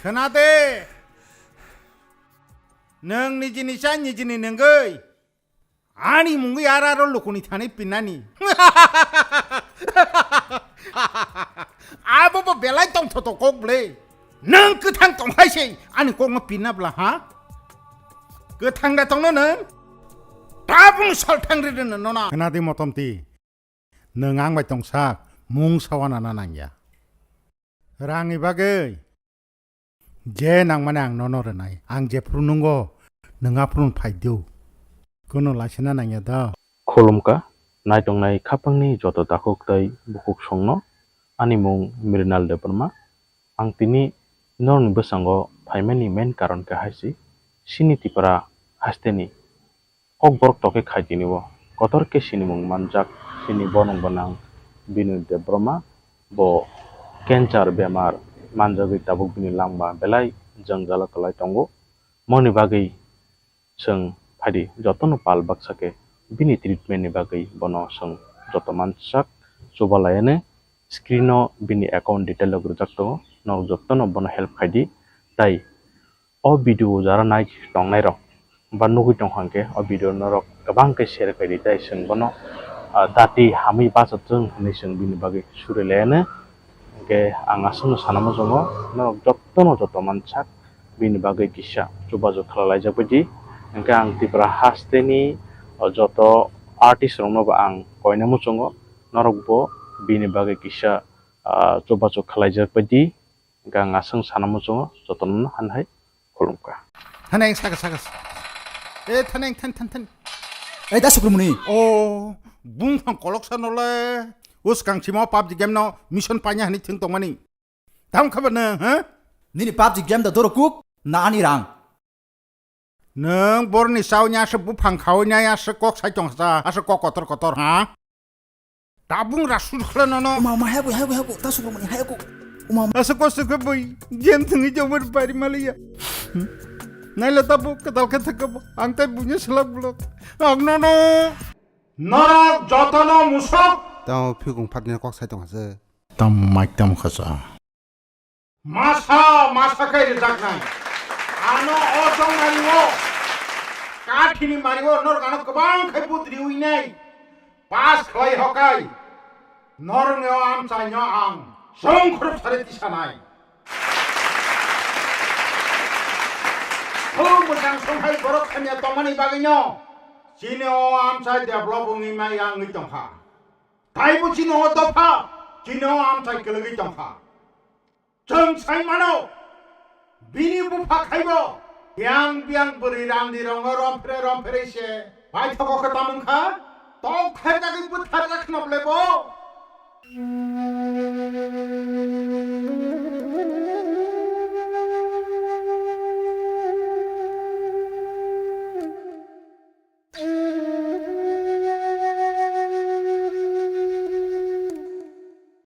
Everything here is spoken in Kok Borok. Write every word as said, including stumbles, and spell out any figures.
Khna de. Nwng nijini cha nijini nungwi. Ani mungwi ara ro lukuni thani pinani. Abo bo belai tong thoto kok ble. Nwng kwthang tong hai se ani kok no pinna bla ha? Kwthang da tongno nwng? Tabung sal thang ri rwno nona. Khna di motom ti. Nwng ang bai tongsak mung sawana na nangya. Rangni bagwi je nangmani ang nono rwnai. Ang jephru nungo, nwng aphuru phai do. Kuno laisina nangya do. Khulumkha, naitongnai khapangni joto takhuk tei bukhuk songno. Ani mung Mrinal Debbarma. Ang tini norokni bwskango phaimani main karon khe hai se, chini Tripura hasteni Kokborok tokhe khai tini o. Kotor khe sinimung manjak chini borok gwnang Binoy Debbarma, bo cancer bemar manjagwi tabuk bini langma belai jwngjalo kwlai tongo. Moni bagwi chwng phaidi jotono pal baksa khe bini treatment ni bagwi bono chwng joto mansak chubalayani screen o bini account detail rok rijak tongo, norok jotono bono help khaidi. Tai o video jara nai tongnai rok ba nugwi tong hwnkhe o video norok kwbang khe share khaidi, tai chwng bono, ah, dati hamwi bachajwng hinwi chwng bini bagwi surilayani. Hwnkhe ang aswkno sana muchungo norok jotono joto mansak bini bagwi kisa chubachu khlalaijak baidi. Hwnkhe ang Tripura hasteni o joto artist rokno bo ang koina muchungo, norok bo bini bagwi kisa, ah, chubachu khlaijak baidi. Hwnkhe ang aswk sana muchungo jotono han hai khulumkha. Thaneng saka saka. E thaneng than than than. Ei da sukrumuni. O bungthang kolok sa nole. Uskang simo PUBG game no mission panya hani thing tongmani. Tam khaba nang ha? Nini PUBG game da doro kuk na ani rang. Nwng borni chauni aswk buphang khaui nai aswk kok sai tong sa aswk kok kotor kotor ha? Tabung rasu khla nono. Uma uma hayaku hayaku hayaku ta sukrumani hayaku. Uma uma. Aswk kosto khe bui game thwngwi jomor bari maliya. Naila tabuk kadal khe thakabo ang tai bunya selak blok. Ang nono. Norok jotono musok. Tamo phikung phatni kok sai tong sa. Tam mic tam khasa. Masa masa khe rijaknai. Ano o chongmani o kathini mani o norok ano kwbang khe but riwi nai. Pass khlai hokai. Norokni o amchaino ang songkhrup sari tisanai. Khulum bwsang songhai borok hamya tongmani bagwino chini o amchai develop wngwi mai wngwi tongkha. Taibo chini o dopha chini o amchai kwlwgwi tongkha. Chwng sai mano, bini bupha khaibo biyang biyang bwrwi randi rongo romphere romphere se paithogo khe tamung kha, tok khaijagwi bwtharjak khna bole bo.